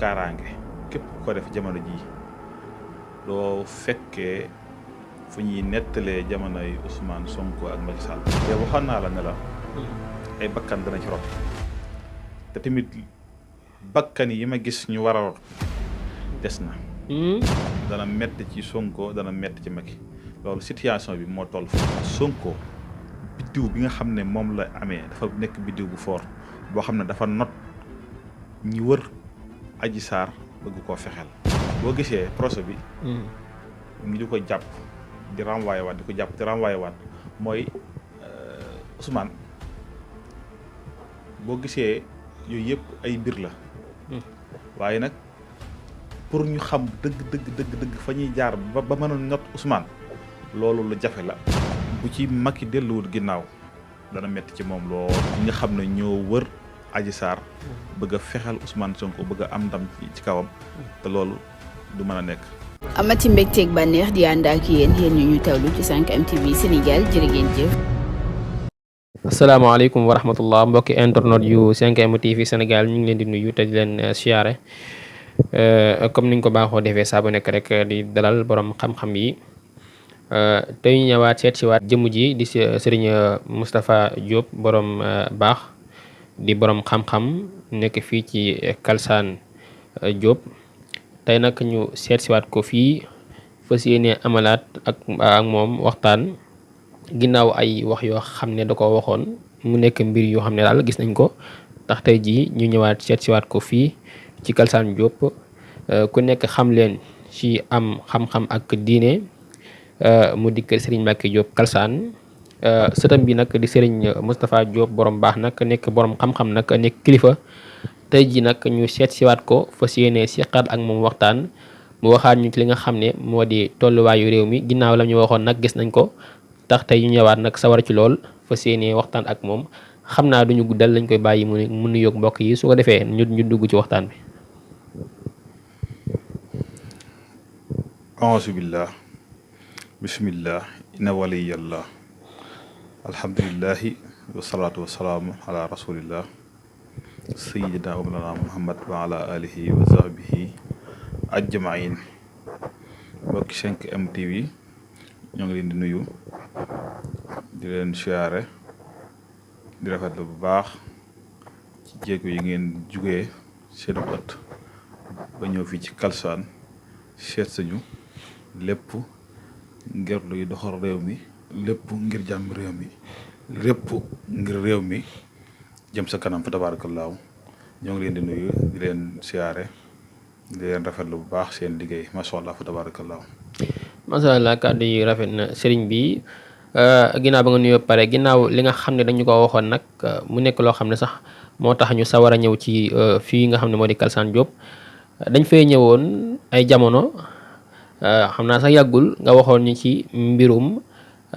kaaraange képp ku ko def jamono jii doo fekkee fu ñuy nettalee jamonoy Ousmane Sonko ak Macky Sall. te waxoon naa la ne la ay bakkan dana ci rot te tamit bakkan yi ma gis ñu war a rot des na. dana metti ci Sonko dana metti ci Macky loolu situation bi moo toll foofu. Sonko biddiw bi nga xam ne moom la amee dafa nekk biddiw bu fort boo xam ne dafa not ñi wër Adji Sarr bëgg koo fexeel. boo gisee procès bi ñu di ko jàpp di renvoyé waat di ko jàpp di renvoyé waat mooy Ousmane boo gisee yooyu yëpp ay mbir la waaye nag pour ñu xam dëgg fa ñuy jaar ba mën a not Ousmane loolu lu jafe la. bu ci Macky delluwut ginnaaw dana metti ci moom lool ñi nga xam ne ñoo wër Adji Sarr bëgg a fexeel Ousmane Sonko bëgg a am ndam ci kawam te loolu du mën a nekk. amati mbégteeg bànneex di ànd ak yéen ñu tawlu ci 5M TV Sénégal jërë ngeen jëf. asalaamaaleykum wa rahmatullah mbokki internet yu 5M TV Sénégal ñu ngi leen di nuyu te di leen siyaare comme niñ ko baaxoo defee saa bu nekk rek di dalal borom xam-xam yi tey ñu ñëwaat seet si waat jëmm ji di Serigne Moustapha Diop borom baax di borom xam-xam nekk fii ci Kalsane Diop. tey nag ñu seet siwaat ko fii fas yéene amalaat ak moom waxtaan ginnaaw ay wax yoo xam ne da ko waxoon mu nekk mbir yoo xam ne daal gis nañ ko tax tey jii ñu ñëwaat seet siwaat ko fii ci Kalsane Diop ku nekk xam leen ci am xam-xam ak diine mu dikk Serigne Mbacké Diop Kalsane sëtam bi nag di Serigne Moustapha Diop borom baax nag nekk borom xam-xam nag nekk kilifa. tey ji nag ñu seet siwaat ko fas yéene siqaat ak moom waxtaan mu waxaat ñu ci li nga xam ne moo di tolluwaayu réew mi ginnaaw la ñu waxoon nag gis nañ ko tax tey ñu ñëwaat nag sawar ci lool fas yéene waxtaan ak moom xam naa duñu guddal lañ koy bàyyi mu nuyoog mbokk yi su ko defee ñu dugg ci waxtaan bi. auzu billah bismillah inna waliyallah alhamdulillahi wasalaatu wasalaamu ala rasulillah sayyidina wa mawlana Muhammad wa ala alihi wa sahbihi ajmain. mbokki 5M TV ñoo ngi leen di nuyu di leen siyaare di rafetlu bu baax ci jéego yi ngeen jugee seen ëtt ba ñëw fii ci Kalsane seet sañu lépp ngir luy doxal réew mi lépp ngir jàmm réew mi lépp ngir réew mi jëm sa kanam fa tabaarakallaahu ñoo ngi leen di nuyu di leen siyaare di leen rafetlu bu baax seen liggéey macha allah fa tabaarakallaahu. macha allah kàddu yi rafet na sëriñ bi ginnaaw ba nga nuyoo pare ginnaaw li nga xam ne dañu ko waxoon nag mu nekk loo xam ne sax moo tax ñu sawar a ñëw ci fii nga xam ne moo di Kalsane Diop dañ fay ñëwoon ay jamono xam naa sax yàggul nga waxoon ñu ci mbirum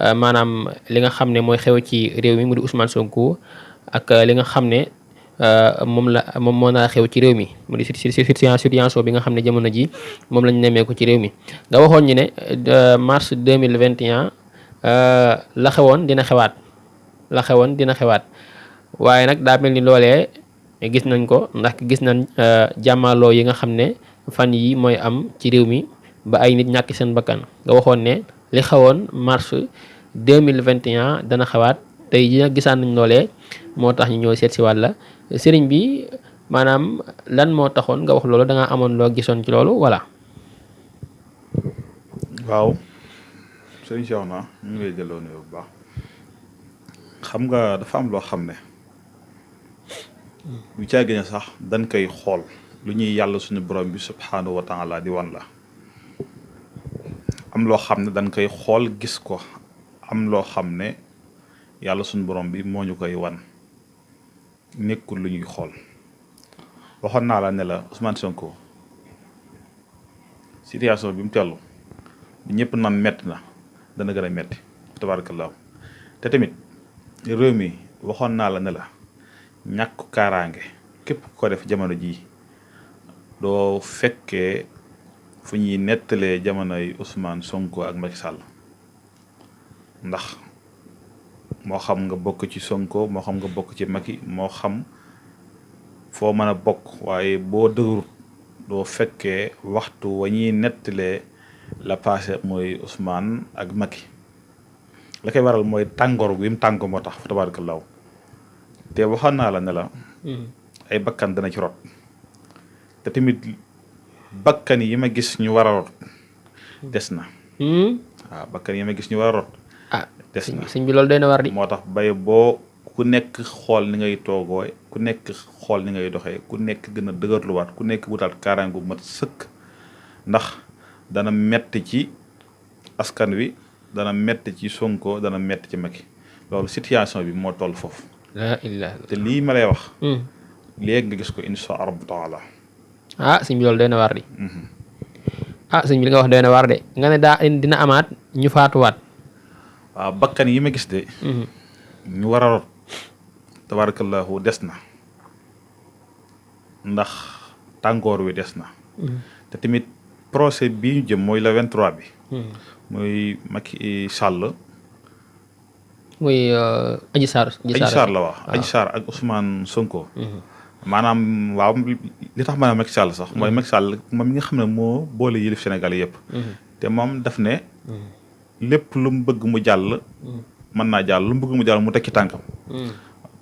maanaam li nga xam ne mooy xew ci réew mi mu di Ousmane Sonko. ak li nga xam ne moom moo naa xew ci réew mi mu di situation bi nga xam ne jamono ji moom lañ nemmeeku ci réew mi nga waxoon ñu ne mars 2021 la xewoon dina xewaat waaye nag daa mel ni loolee gis nañ ko ndax gis nañ jàmmaloo yi nga xam ne fan yi mooy am ci réew mi ba ay nit ñàkk seen bakkan nga waxoon ne li xewoon mars 2021 dana xewaat tey ji nag gisaan nañ loolee moo tax ñu ñëw seet si wàlla sëriñ bi maanaam lan moo taxoon nga wax loolu da nga amoon loo gisoon ci loolu wala. waaw sëriñ Cheikh na ñu ngi lay jëloo ne bu baax xam nga dafa am loo xam ne bu caa gën a sax dañ koy xool lu ñuy yàlla suñu borom bi subhanahu wa taala di wan la am loo xam ne dañ koy xool gis ko am loo xam ne yàlla suñu borom bi moo ñu koy wan nekkul lu ñuy xool waxoon naa la ne la Ousmane Sonko situation bi mu tellu ñëpp naan metti na dana gën a metti tabaarakallaahu te tamit réew mi waxoon naa la ne la ñàkk kaaraange képp ko def jamono jii doo fekkee fu ñuy nettalee jamonoy Ousmane Sonko ak Macky Sall ndax moo xam nga bokk ci Sonko moo xam nga bokk ci Macky moo xam foo mën a bokk waaye boo dëgërut doo fekkee waxtu wa ñuy nettalee la passé mooy Ousmane ak Macky la koy waral mooy tàngoor bi mu tàng moo tax fa tabaarakallaahu te waxoon naa la ne la ay bakkan dana ci rot te tamit bakkan yi ma gis ñu war a rot des na waaw bakkan yi ma gis ñu war a rot des na sëñ bi loolu doy na war di moo tax bay boo ku nekk xool ni ngay toogoo ku nekk xool ni ngay doxee ku nekk gën a dëgërluwaat ku nekk wutaat kaaraangu mat sëkk ndax dana metti ci askan wi dana metti ci Sonko dana metti ci Macky loolu situation bi moo toll foofu la ilaha te lii ma lay wax léegi nga gis ko insha Allah taala sëñ bi loolu doy na war di sëñ bi li nga wax doy na war de nga ne daa dina amaat ñu faatuwaat waaw bakkan yi ma gis de ñu war a rot tabarakallahu des na ndax tàngoor wi des na te tamit procès bii ñu jëm mooy le 23 bi muy Macky Sall muy Adji Sarr la wax Adji Sarr ak Ousmane Sonko maanaam waaw li tax ma ne Macky Sall sax mooy Macky Sall moom mi nga xam ne moo boole yilif Sénégal yëpp te moom daf ne lépp lu mu bëgg mu jàll mën naa jàll lu mu bëgg mu jàll mu tekki tànkam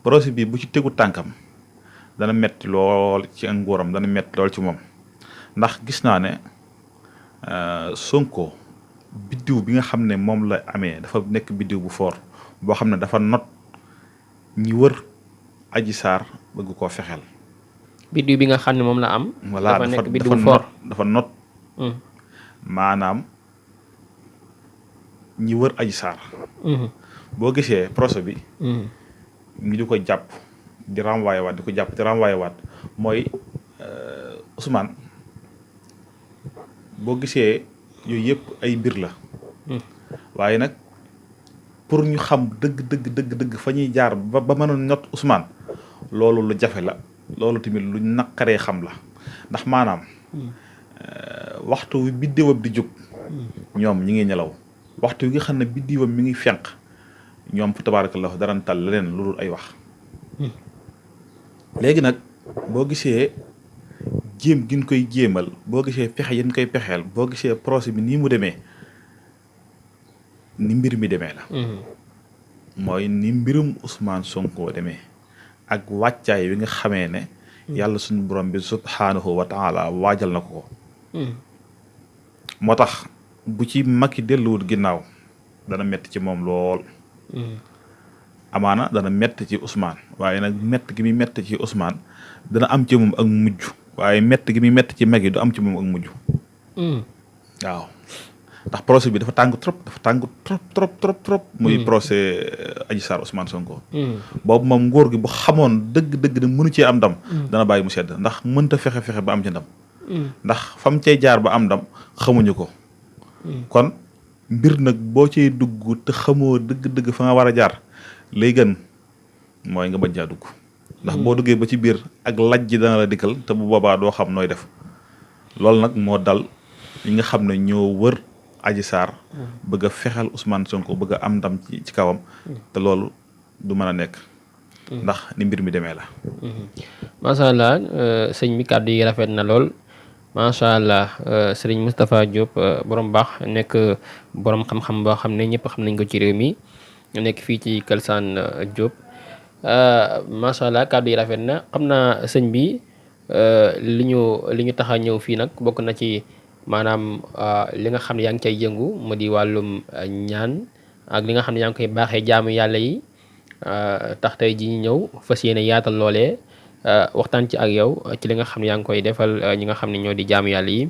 projet bi bu ci tegu tànkam dana metti lool ci nguuram dana metti lool ci moom ndax gis naa ne Sonko biddiw bi nga xam ne moom la amee dafa nekk biddiw bu fort boo xam ne dafa not ñi wër Adji Sarr bëgg koo fexeel biddiw bi nga xam ne moom la am voilà dafa nekk biddiw bu fort dafa not maanaam ñi wër Adji Sarr boo gisee procès bi ñu di ko jàpp di renvoyé waat di ko jàpp di renvoyé waat mooy Ousmane boo gisee yooyu yëpp ay mbir la waaye nag pour ñu xam dëgg fa ñuy jaar ba mën a not Ousmane loolu lu jafe la loolu tamit lu naqaree xam la ndax maanaam waxtu wi biddiwam di jóg ñoom ñi ngi nelaw waxtu wi nga xam ne biddiwam mi ngi fenq ñoom fa tabaarakallahu dara tal leneen lu dul ay wax léegi nag boo gisee jéem gi ñu koy jéemal boo gisee pexe yi ñu koy pexeel boo gisee procès bi nii mu demee ni mbir mi demee la mooy ni mbirum Ousmane Sonko demee ak wàccaay wi nga xamee ne yàlla suñu borom bi subhaanahu wa taala waajal na ko moo tax bu ci Macky delluwut ginnaaw dana metti ci moom lool amaana dana metti ci Ousmane waaye nag mett gi muy metti ci Ousmane dana am ci moom ak mujj waaye mett gi muy metti ci Macky du am ci moom ak mujj waaw ndax procès bi dafa tàng trop muy procès Adji Sarr Ousmane Sonko boobu moom nguur gi bu xamoon dëgg ne mënu cee am ndam dana bàyyi mu sedd ndax mënta fexe ba am ci ndam ndax fam cay jaar ba am ndam xamuñu ko kon mbir nag boo cay dugg te xamoo dëgg fa nga war a jaar lay gën mooy nga bañ caa dugg ndax boo duggee ba ci biir ak laj ji dana la dikkal te bu boobaa doo xam nooy def loolu nag moo dal ñi nga xam ne ñoo wër Adji Sarr bëgg a fexeel Ousmane Sonko bëgg a am ndam ci kawam te loolu du mën a nekk ndax ni mbir mi demee la macha allah sëñ mi kàddu yi rafet na lool macha allah sëriñ Moustapha Diop borom baax nekk borom xam-xam boo xam ne ñëpp xam nañ ko ci réew mi nekk fii ci Kalsane Diop macha allah kàddu yi rafet na xam naa sëñ bi li ñu tax a ñëw fii nag bokk na ci maanaam li nga xam ne yaa ngi cay yëngu mu di wàllum ñaan ak li nga xam ne yaa ngi koy baaxee jaamu yàlla yi tax tey ji ñu ñëw fas yéene yaatal loolee waxtaan ci ak yow ci li nga xam ne yaa ngi koy defal ñi nga xam ne ñoo di jaamu yàlla yi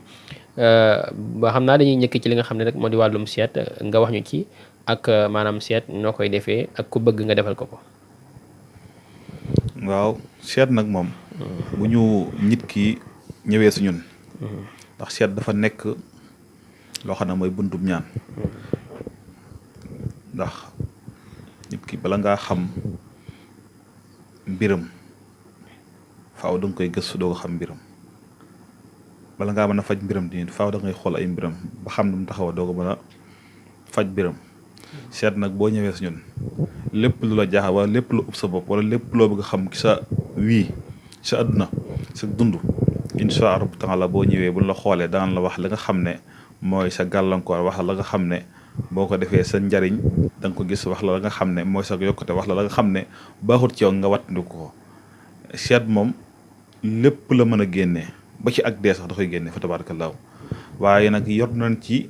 ba xam naa dañuy ñëkk ci li nga xam ne rek moo di wàllum seet nga wax ñu ci ak maanaam seet noo koy defee ak ku bëgg nga defal ko ko. waaw seet nag moom bu ñu nit ki ñëwee su ñun ndax seet dafa nekk loo xam ne mooy buntub ñaan ndax nit ki bala ngaa xam mbiram faaw da nga koy gëstu doo ko xam mbiram bala ngaa mën a faj mbiram di nit faaw da ngay xool ay mbiram ba xam ne mu taxaw doo ko mën a faj mbiram seet nag boo ñëwee si ñun lépp lu la jaaxal wala lépp lu ub sa bopp wala lépp loo bëgg a xam ci sa wii sa adduna sa dund incha allah taala boo ñëwee buñ la xoolee daan la wax la nga xam ne mooy sa gàllankoor wax la nga xam ne boo ko defee sa njariñ da nga ko gis wax la nga xam ne mooy sa yokkute wax la nga xam ne baaxut ci yow nga wattandiku ko seet moom lépp la mën a génnee ba ci ak dee sax da koy génne fa tabaarakallaahu waaye nag yor nañ ci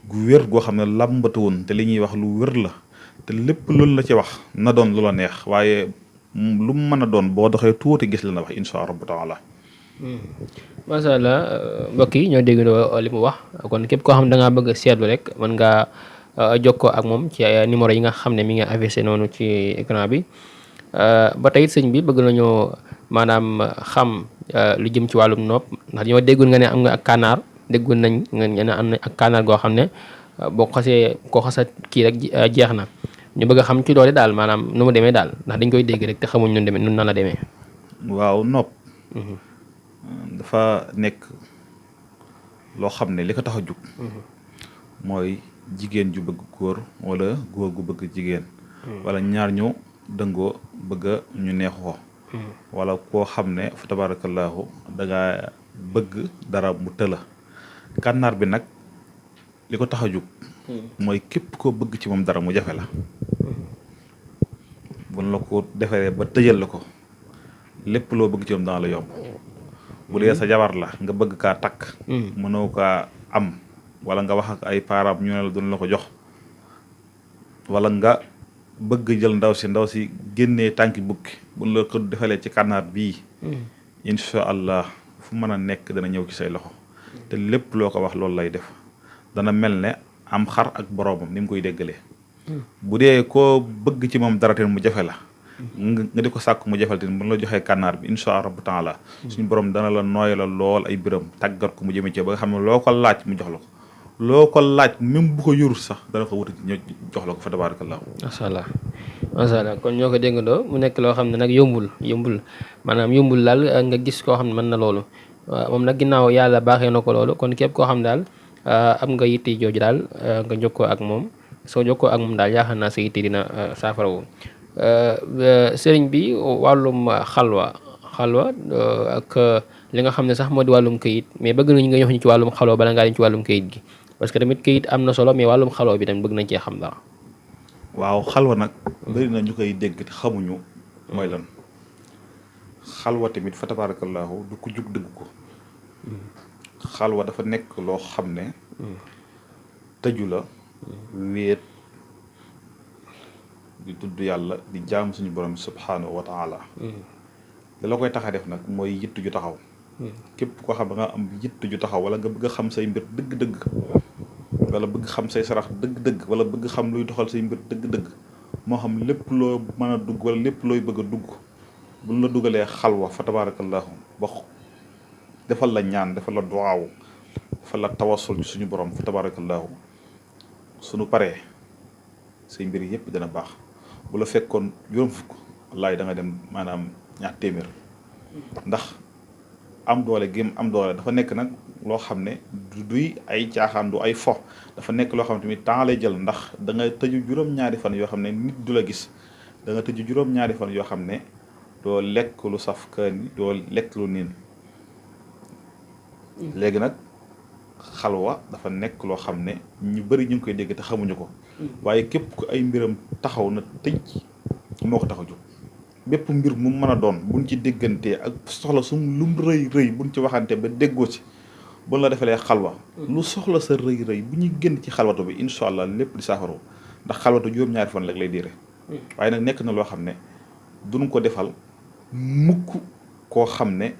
gu wér goo xam ne làmbatuwun te li ñuy wax lu wér la te lépp loolu la ci wax na doon lu la neex waaye lu mu mën a doon boo doxee tuuti gis la na wax incha allah taala macha allah mbokk yi ñoo déggandoo li mu wax kon képp koo xam ne da ngaa bëgg a seetlu rek mën ngaa jokkoo ak moom ci numéro yi nga xam ne mi ngi affiché noonu ci écran bi ba tey sëñ bi bëgg nañoo maanaam xam lu jëm ci wàllum nopp ndax ñoo déggoon nga ne am nga ak kànnaar déggoon nañ nga ne am na ak kànnaar goo xam ne boo ko xasa kii rek jeex na ñu bëgg a xam ci doole daal maanaam nu mu demee daal ndax dañ koy dégg rek te xamuñ nu demee nun nan la demee. waaw nopp dafa nekk loo xam ne li ko tax a jug mooy jigéen ju bëgg góor wala góor gu bëgg jigéen wala ñaar ñu dëngoo bëgg ñu neexoo wala koo xam ne fa tabaarakallaahu dangaa bëgg dara mu tëla kànnaar bi nag li ko tax a jug mooy képp koo bëgg ci moom dara mu jafe la buñ la ko defaree ba tëjal la ko lépp loo bëgg ci moom dana la yomb bu dee sa jabar la nga bëgg kaa takk mënoo kaa am wala nga wax ak ay parents ñu ne la duñ la ko jox wala nga bëgg jël ndaw si génnee tànki bukki buñ la ko defalee ci kànnaar bii incha allah fu mën a nekk dana ñëw ci say loxo te lépp loo ko wax loolu lay def dana mel ne am xar ak boroomam ni mu koy déggalee bu dee koo bëgg ci moom dara teen mu jafe la nga di ko sàkk mu jafal teen bu la joxee kànnaar bi incha allah taala suñu borom dana la nooyalal lool ay biram tàggat ko mu jëme ci ba nga xam ne loo ko laaj mu jox la ko loo ko laaj même bu ko yurul sax dana ko wuti ñëw jox la ko fa tabarakallah macha allah kon ñoo ko déggandoo mu nekk loo xam ne nag yombul maanaam yombul daal nga gis koo xam ne mën na loolu moom nag ginnaaw yàlla baaxee na ko loolu kon képp koo xam daal am nga yitte jooju daal nga jokkoo ak moom soo jokkoo ak moom daal yaakaar naa sa yitte dina saafarawu sëriñ bi wàllum xalwa ak li nga xam ne sax moo di wàllum këyit mais bëgg nañu nga ñëw ñu ci wàllum xalwa bala ngaa dem ci wàllum këyit gi parce que tamit këyit am na solo mais wàllum xalwa bi tamit bëgg nañ cee xam dara. waaw xalwa nag bëri na ñu koy dégg te xamuñu mooy lan xalwa tamit fa tabarakallahu du ko jug dëgg ko xalwa dafa nekk loo xam ne tëju la wéet di tudd yàlla di jaam suñu borom subhanahu wa taala da la koy tax a def nag mooy yitt ju taxaw képp koo xam ne nga am yitt ju taxaw wala nga bëgg a xam say mbir dëgg-dëgg wala bëgg xam say sarax dëgg-dëgg wala bëgg xam luy doxal say mbir dëgg-dëgg moo xam lépp loo mën a dugg wala lépp looy bëgg a dugg buñ la dugalee xalwa fa tabarakallahu ba defal la ñaan defal la duwaaw defal la tawasul ci suñu borom fa tabarakallahu suñu paree say mbir yëpp dana baax bu la fekkoon juróom fukk wallaay da nga dem maanaam ñaar téeméer ndax am doole gém am doole dafa nekk nag loo xam ne du duy ay caaxaan du ay fo dafa nekk loo xam ne tamit temps lay jël ndax da nga tëju juróom-ñaari fan yoo xam ne nit du la gis da nga tëju juróom-ñaari fan yoo xam ne doo lekk lu saf kaani doo lekk lu niin léegi nag xalwa dafa nekk loo xam ne ñu bëri ñu ngi koy dégg te xamuñu ko waaye képp ku ay mbiram taxaw na tëj moo ko tax a jóg bépp mbir mu mën a doon buñ ci déggantee ak soxla su lum rëy buñ ci waxante ba déggoo ci buñ la defalee xalwa lu soxla sa rëy bu ñuy génn ci xalwatu bi incha allah lépp di saafaru ndax xalwatu juróom-ñaari fan rek lay diire waaye nag nekk na loo xam ne duñ ko defal mukk koo xam ne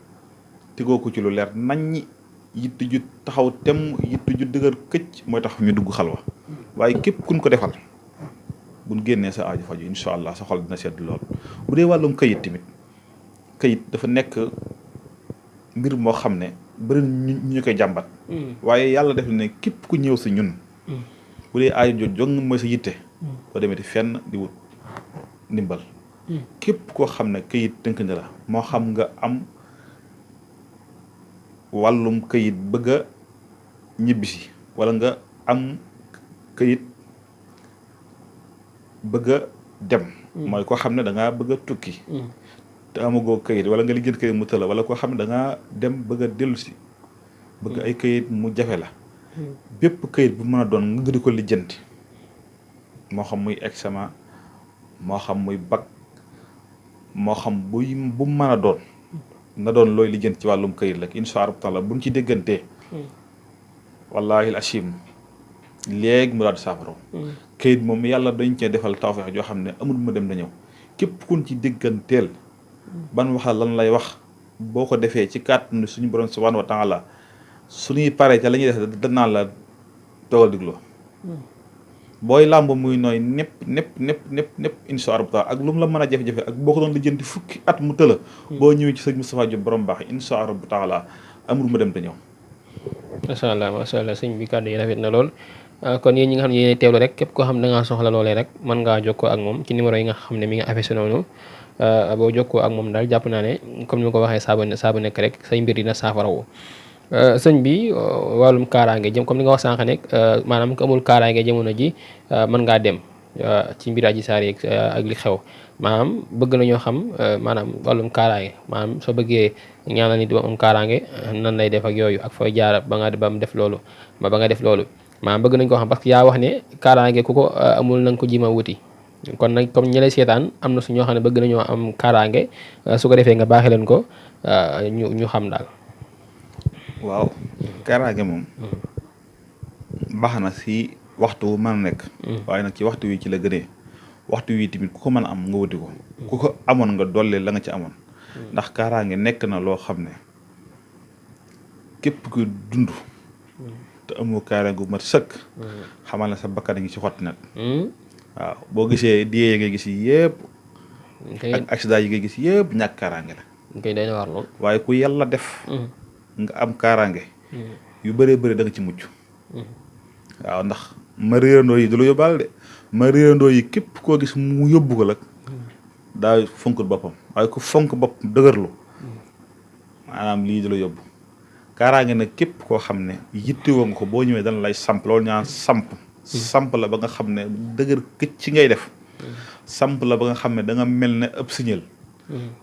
tegoo ko ci lu leer naññi yitt ju taxaw temm yitt ju dëgër këcc mooy tax ñu dugg xalwa waaye képp kuñ ko defal buñ génnee sa aaju faju incha allah sa xol dina sedd lool bu dee wàllum këyit tamit këyit dafa nekk mbir moo xam ne bëri ñu koy jàmbat waaye yàlla def ne képp ku ñëw si ñun bu dee aaju jot jong mooy sa yitte doo demee fenn di wut ndimbal képp koo xam ne këyit tënk na la moo xam nga am wàllum këyit bëgg a ñibbisi wala nga am këyit bëgg a dem mooy koo xam ne da ngaa bëgg a tukki te amagoo kayit wala nga lijjanti kayit mu tëla wala koo xam ne da ngaa dem bëgg a dellu si bëgg ay kayit mu jafe la bépp kayit bu mën a doon nga di ko lijjanti moo xam muy examen moo xam muy bac moo xam bu mën a doon na doon looy lijjanti ci wàllum kayit la incha allah taala buñ ci déggantee wallaahi al achim léegi mu daal di saafara kayit moom yàlla dañ cee defal tawfeex joo xam ne amul ma dem da ñëw képp kun ci dégganteel ban wax la lan lay wax boo ko defee ci kàttanu suñu borom subhanahu wa taala suñuy paree ca la ñuy def danaa la toogal digloo booy làmb muy nooy népp incha allah taala ak lu mu la mën a jafe-jafe ak boo ko doon lijjanti fukki at mu tëla boo ñëwee ci sëñ Moustapha Diop borom baax incha allah taala amul ma dem da ñëw. macha allah sëñ bi kàddu yi rafet na lool. kon yéen ñi nga xam ne yéen teewlu rek képp koo xam ne da ngaa soxla loolee rek mën ngaa jokkoo ak moom ci numéro yi nga xam ne mi nga affiché noonu boo jokkoo ak moom daal jàpp naa ne comme ni ma ko waxee saa bu nekk rek say mbir dina saafarawu. sëñ bi wàllum kaaraange jëm comme ni nga wax sànq nekk maanaam ku amul kaaraange jamono ji mën ngaa dem ci mbir Adji Sarr yeeg ak li xew maanaam bëgg nañoo xam maanaam wàllum kaaraange maanaam soo bëggee ñaanal nit ba am kaaraange nan lay def ak yooyu ak fooy jaar ba mu def loolu ba nga def loolu. maanaam bëgg nañ ko xam parce que yaa wax ne kaaraange ku ko amul na nga ko jima wuti kon nag comme ñi lay seetaan am na su ñoo xam ne bëgg nañoo am kaaraange su ko defee nga baaxee leen ko ñu xam daal. waaw kaaraange moom baax na si waxtu wu mën a nekk. waaye nag ci waxtu wi ci la gënee waxtu wi tamit ku ko mën a am nga wuti ko. ku ko amoon nga dolli la nga ci amoon. ndax kaaraange nekk na loo xam ne képp ku dund. te amoo kaaraange gu mat sëkk. xamal na sa bakkan a ngi ci xotti nag. waaw boo gisee diyee yi ngay gis yëpp. ak accident yi ngay gis yëpp ñàkk kaaraange la. kay day war lool. waaye ku yàlla def. nga am kaaraange. yu bëree bëri da nga ci mucc. waaw ndax ma réerandoo yi du la yóbbaale de ma réerandoo yi képp koo gis mu yóbbu ko la. daa fonkul boppam waaye ku fonk boppam dëgërlu. maanaam lii du la yóbbu. kaaraange nag képp koo xam ne yittewoo nga ko boo ñëwee dana lay samp loolu ñaan samp la ba nga xam ne dëgër këcc ci ngay def samp la ba nga xam ne da nga mel ne ëpp signal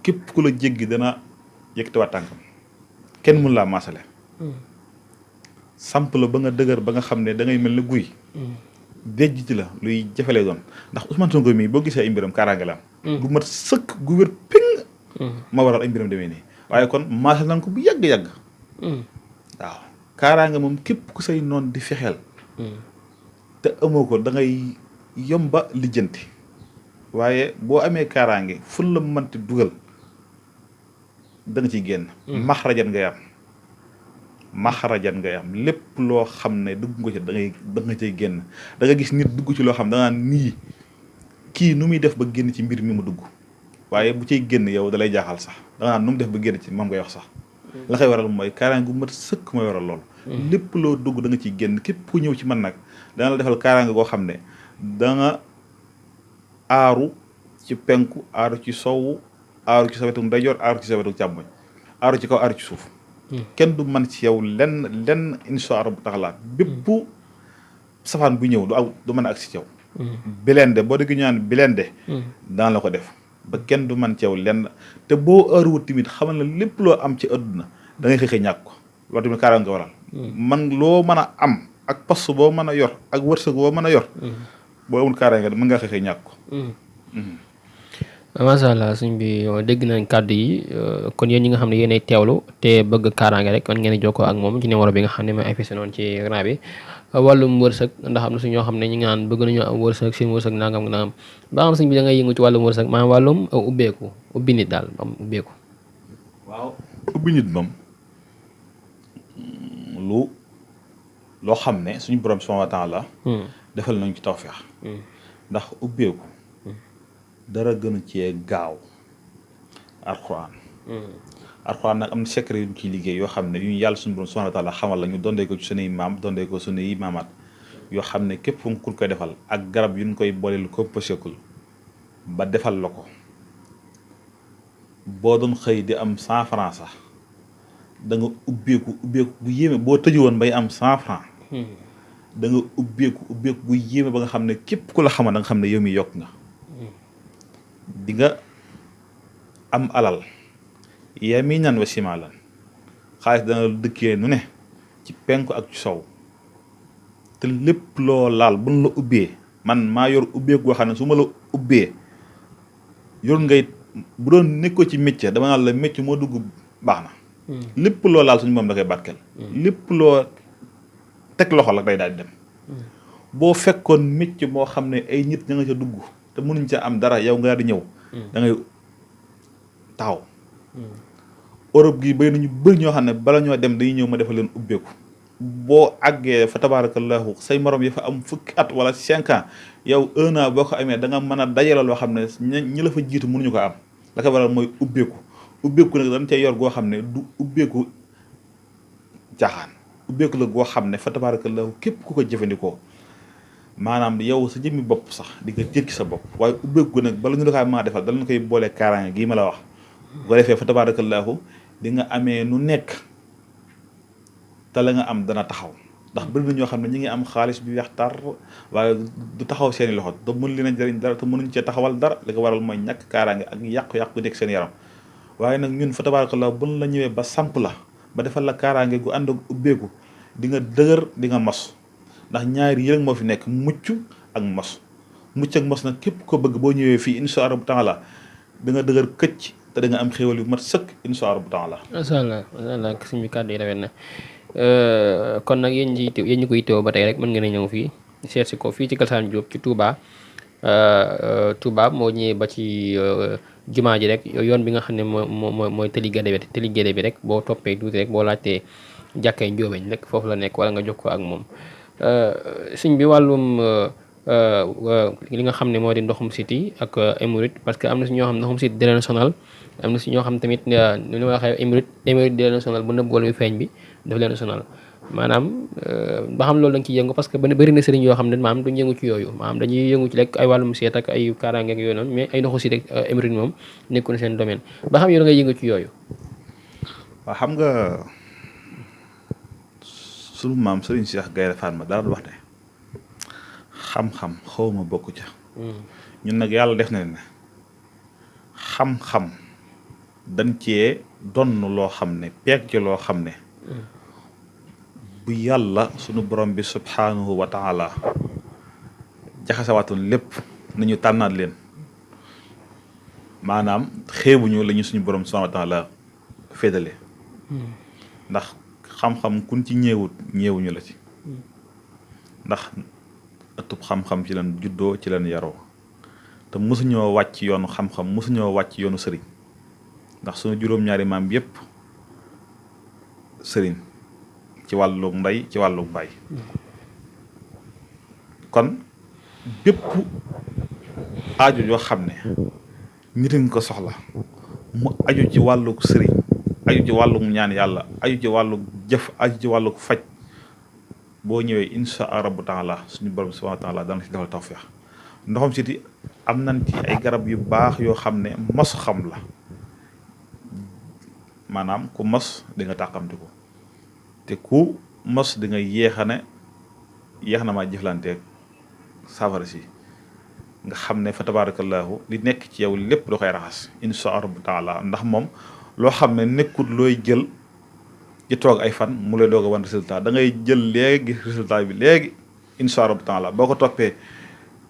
képp ku la jéggi dana yëkkatiwaat tànkam kenn mun laa maasale samp la ba nga dëgër ba nga xam ne da ngay mel ne guy déjj ci la luy jafelee doon ndax Ousmane Sonko mii boo gisee ay mbiram kaaraange la am gu mat sëkk gu wér ping ma waral ay mbiram demee nii waaye kon maasal nañ ko bu yàgg-yàgg waaw kaaraange moom képp ku say noon di fexeel te amoo ko da ngay yomba lijjanti waaye boo amee kaaraange fun la mënti dugal da nga ciy génn maxrajan ngay am lépp loo xam ne dugg nga ci da nga cay génn da nga gis nit dugg ci loo xam da nga nii kii nu muy def ba génn ci mbir mi mu dugg waaye bu cay génn yow da lay jaaxal sax da nga naan nu mu def ba génn ci moom ngay wax sax la koy waral mooy kaaraange gu mat sëkk mooy waral loolu lépp loo dugg da nga ciy génn képp ku ñëw ci man nag dana la defal kaaraange goo xam ne da nga aaru ci penku aaru ci sowu aaru ci sa wetu ndeyjoor aaru ci sa wetu càmmoñ aaru ci kaw aaru ci suuf kenn du man ci yow lenn insha Allah taala bépp safaan bu ñëw du mën a agsi ci yow bilende boo dégg ñu naan bilende dana la ko def ba kenn du man ci yow lenn te boo aaruwut tamit xamal na lépp loo am ci àdduna da ngay xëy ñàkk ko loolu tamit kaaraange nga waral man loo mën a am ak poste boo mën a yor ak wërsëg boo mën a yor boo amul kaaraange mën nga xëy ñàkk ko macha allah suñ bi dégg nañ kàddu yi kon yéen ñi nga xam ne yéenay teewlu te bëgg kaaraange rek kon ngeen jokkoo ak moom ci numéro bi nga xam ne mooy affiché noonu ci écran bi wàllum wërsëg ndax am na suñ ñoo xam ne ñi nga naan bëgg nañoo am wërsëg seen wërsëg nangam ba xam suñ bi da ngay yëngu ci wàllum wërsëg maanaam wàllum ubbi nit daal am ubbeeku. waaw ubbi nit moom loo xam ne suñu borom subhanahu wa taala defal nañ ci tawfeex ndax ubbeeku dara gën a cee gaaw alxuraan nag am na secret yu ñu ciy liggéey yoo xam ne yu ñu yàlla suñu borom subhanahu wa taala xamal la ñu dondee ko ci sunuy maam dondee ko sunuy maamaat yoo xam ne képp ku koy defal ak garab yu ñu koy booleel composekul ba defal la ko boo doon xëy di am 100 francs sax da nga ubbeeku bu yéeme boo tëju woon bay am 100 francs da nga ubbeeku bu yéeme ba nga xam ne képp ku la xamal da nga xam ne yow mi yokk nga di nga am alal yaminan wa shimalan xaalis dana la dëkkee nu ne ci penku ak ci sow te lépp loo laal buñ la ubbee man maa yor ubbeeku goo xam ne su ma la ubbee yor ngay bu doon nekkoo ci métier dama naan la métier moo dugg baax na lépp loo laal suñu moom da koy barkeel lépp loo teg loxo la day daal di dem boo fekkoon métier moo xam ne ay nit ña nga ca dugg te mënuñ ca am dara yow nga di ñëw da ngay taxaw Europe gi bay nañu bëri ñoo xam ne bala ñoo dem dañuy ñëw ma defal leen ubbeeku boo àggee fa tabarakallahu say morom yi fa am fukki at wala 5 ans yow 1 an boo ko amee da nga mën a dajale loo xam ne ñi la fa jiitu mënuñu ko am la ko waral mooy ubbeeku nag dañ cee yor goo xam ne du ubbeeku jaaxaan ubbeeku la goo xam ne fa tabarakallahu képp ku ko jëfandikoo maanaam yow sa jëmmi bopp sax di nga jëkki sa bopp waaye ubbeeku nag bala ñu la kaa mën a defal danañ koy boole kaaraange gii ma la wax bu ko defee fa tabarakallahu di nga amee nu nekk te la nga am dana taxaw ndax bëri na ñoo xam ne ñi ngi am xaalis bi weex tar waaye du taxaw seeni loxo te mën leen a jëriñ dara te mënuñ cee taxawal dara li ko waral mooy ñàkk kaaraange ak yàqu-yàqu nekk seen yaram waaye nag ñun fa tabarakallahu buñ la ñëwee ba samp la ba defal la kaaraange gu ànd ak ubbeeku di nga dëgër di nga mos ndax ñaari yi rek moo fi nekk mucc ak mos nag képp ko bëgg boo ñëwee fii insha Allah taala da nga dëgër këcc te da nga am xéwal yu mat sëkk insha Allah taala. macha allah suñu kàddu yi rafet na kon nag yéen ñi koy teewoo ba tey rek mën ngeen a ñëw fii seet si ko fii ci Kalsane Diop ci Touba moo ñëwee ba ci jumaa ji rek yoon bi nga xam ne mooy tëli gédé bi rek boo toppee tuuti rek boo laajtee jàkkay Njóobeñ rek foofu la nekk wala nga jokkoo ak moom suñ bi wàllum li nga xam ne moo di ndoxum siti ak hémorroïde parce que am na si ñoo xam ndoxum siti di leen sonal am na si ñoo xam tamit ni ma waxee hémorroïde di leen sonal bu nëbb wala yu feeñ bi daf leen sonal maanaam ba xam loolu da nga ciy yëngu parce que bëri na sëriñ yoo xam ne maanaam duñ yëngu ci yooyu maanaam dañuy yëngu ci rek ay wàllum seet ak ay kaaraange ak yooyu noonu mais ay ndoxu siti ak hémorroïde moom nekkul seen domaine ba xam yow da ngay yëngu ci yooyu. waaw xam nga sunu maam Serigne Cheikh Gaïndé Fatma dara wax ne xam-xam xawma bokk ca ñun nag yàlla def na ne xam-xam dañ cee donn loo xam ne peeg ci loo xam ne bu yàlla sunu borom bi subhanahu wa taala jaxasawaatoon lépp nañu tànnaat leen maanaam xeebuñu la ñu suñu borom subhanahu wa taala féetale ndax xam-xam kun ci ñeewuñu la ci ndax ëttub xam-xam ci leen juddoo ci leen yaroo te mosuñoo wàcc yoonu xam-xam mosuñoo wàcc yoonu sëriñ ndax suñu juróom-ñaari maam yépp sëriñ ci wàllu ndey ci wàllu baay kon bépp aajo yoo xam ne nit nga ko soxla mu aju ci wàllu sëriñ aju ci wàllu ñaan yàlla aju ci wàllu jëf aju ci wàllu faj boo ñëwee insha Allah taala suñu borom subhanahu wa taala dana ci defal tawfiix ndoxam siti am nañ ci ay garab yu baax yoo xam ne mos xam la maanaam ku mos di nga tàqamti ko te ku mos di nga yéex na maa jëflanteeg safara si nga xam ne fa tabarakallahu li nekk ci yow lépp da koy raxas insha Allah taala ndax moom loo xam ne nekkul looy jël ci toog ay fan mu lay doog a wan résultat da ngay jël léegi résultat bi léegi insha Allah taala boo ko toppee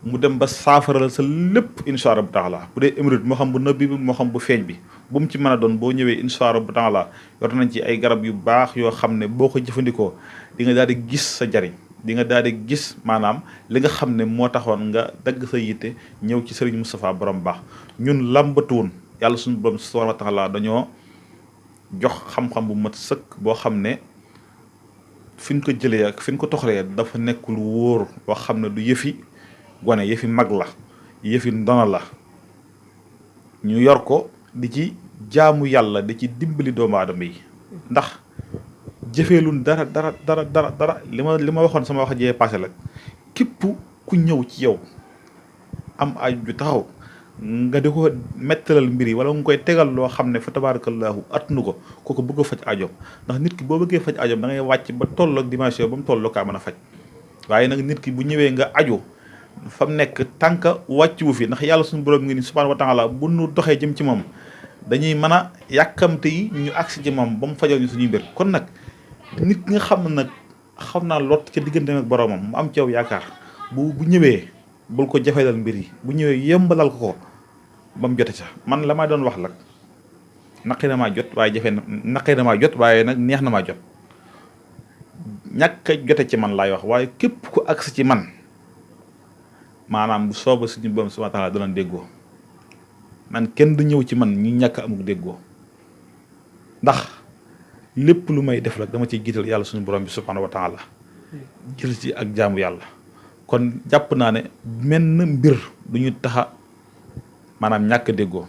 mu dem ba saafaral sa lépp insha Allah taala bu dee hémorroïde moo xam bu nëbbi bi moo xam bu feeñ bi bu mu ci mën a doon boo ñëwee insha Allah taala yor nañ ci ay garab yu baax yoo xam ne boo ko jëfandikoo di nga daal di gis sa jariñ di nga daal di gis maanaam li nga xam ne moo taxoon nga dagg sa yitte ñëw ci Serigne Moustapha borom baax ñun làmbatuwun yàlla suñu borom subhanahu wa taala dañoo jox xam-xam bu mat sëkk boo xam ne fi ñu ko jëlee ak fi ñu ko toxalee dafa nekkul wóor boo xam ne du yëfi gone yëfi mag la yëfi ndono la ñu yor ko di ci jaamu yàlla di ci dimbali doomu aadama yi ndax jëfeelun dara li ma waxoon sama wax jee passé la képp ku ñëw ci yow am aju ju taxaw nga di ko mettalal mbir yi wala nga koy tegal loo xam ne fa tabarakallahu attunu ko kooku bëgg a faj ajoom ndax nit ki boo bëggee faj ajoom da ngay wàcc ba tolloog dimension ba mu tolloo kaa mën a faj waaye nag nit ki bu ñëwee nga aju fa mu nekk tànka wàcc wu fi ndax yàlla suñu borom ngi ni subhanahu wa taala bu nu doxee jëm ci moom dañuy mën a yàkkamte yi ñu agsi ci moom ba mu fajal ñu suñuy mbir. kon nag nit nga xam ne nag xam naa lot ca digganteem ak boromam mu am ci yow yaakaar bu ñëwee bul ko jafeelal mbir yi bu ñëwee yembalal ko ba mu jote ca. man la ma doon wax nag naqi na maa jot waaye naqi na maa jot waaye nag neex na maa jot ñàkk a jote ci man laay wax waaye képp ku agsi ci man maanaam bu sooba suñu borom subhanahu wa taala dana déggoo. man kenn du ñëw ci man ñu ñàkk amuk déggoo ndax lépp lu may def rek dama ciy jiital yàlla suñu borom bi subhanahu wa taala jël ci ak jaamu yàlla. kon jàpp naa ne menn mbir du ñu taxa maanaam ñàkk déggoo.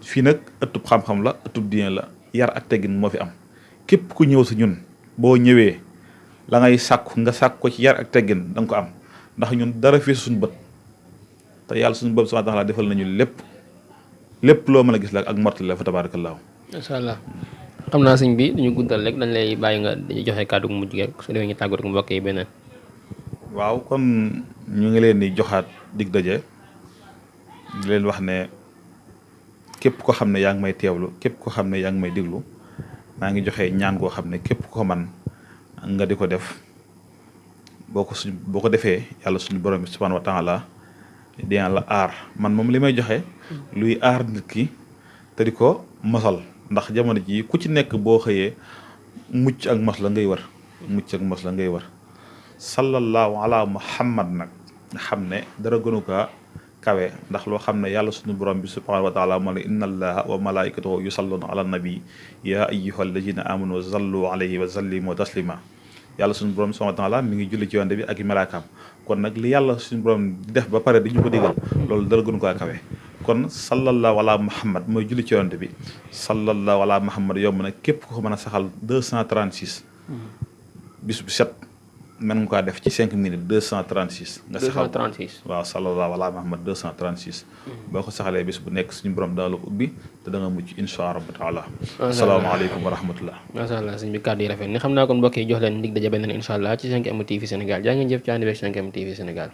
fii nag ëttub xam-xam la ëttub diine la yar ak teggin moo fi am képp ku ñëw si ñun boo ñëwee la ngay sàkku nga sàkk ko ci yar ak teggin da nga ko am ndax ñun dara fii suñu bët te yàlla suñu borom subhanahu wa taala defal nañu lépp loo mën a gis la ak mortali la fa tabaarakallaahu. macha allah xam naa sëñ bi duñu guddal rek dañ lay bàyyi nga joxe kàddu gu mujj rek su demee ñu tàggatu mbokk yi beneen. waaw kon ñu ngi leen di joxaat dig daje di leen wax ne képp ko xam ne yaa ngi may teewlu képp ko xam ne yaa ngi may diglu maa ngi joxe ñaan goo xam ne képp ko man nga di ko def boo ko defee yàlla suñu borom bi subhanahu wa taala dina la aar. man moom li may joxe luy aar nit ki te di ko mosal ndax jamono ji ku ci nekk boo xëyee mucc ak mos la ngay wër sallallahu ala muhammad nag nga xam ne dara gënu kaa kawe ndax loo xam ne yàlla suñu borom bi subhanahu wa taala moo ne inna allaha wa malaikatahu yusalluna ala nabi ya ayyuha alladina amanu sallu alayhi wa sallimu taslima. yàlla suñu borom subhanahu wa taala mi ngi julli ci yonent bi ak i malaakaam kon nag li yàlla suñu borom def ba pare di ñu ko digal loolu dara gënu kaa kawe. kon sallallahu ala muhammad mooy julli ci yonent bi sallallahu ala muhammad yomb na képp ko mën a saxal 236 bis bu set mën nga kaa def ci 5 minutes 236. nga saxal 236 waaw sallallahu ala muhammad 236. boo ko saxalee bis bu nekk suñu borom daal la ko ubbi te da nga mucc insha allah taala. asalaamaaleykum wa rahmatullah. macha allah sëñ bi kàddu yi rafet ni xam naa kon mbokk yi jox leen dig daje beneen incha allah ci 5M TV Sénégal jaa ngeen jëf ci ànd beeg 5M TV Sénégal.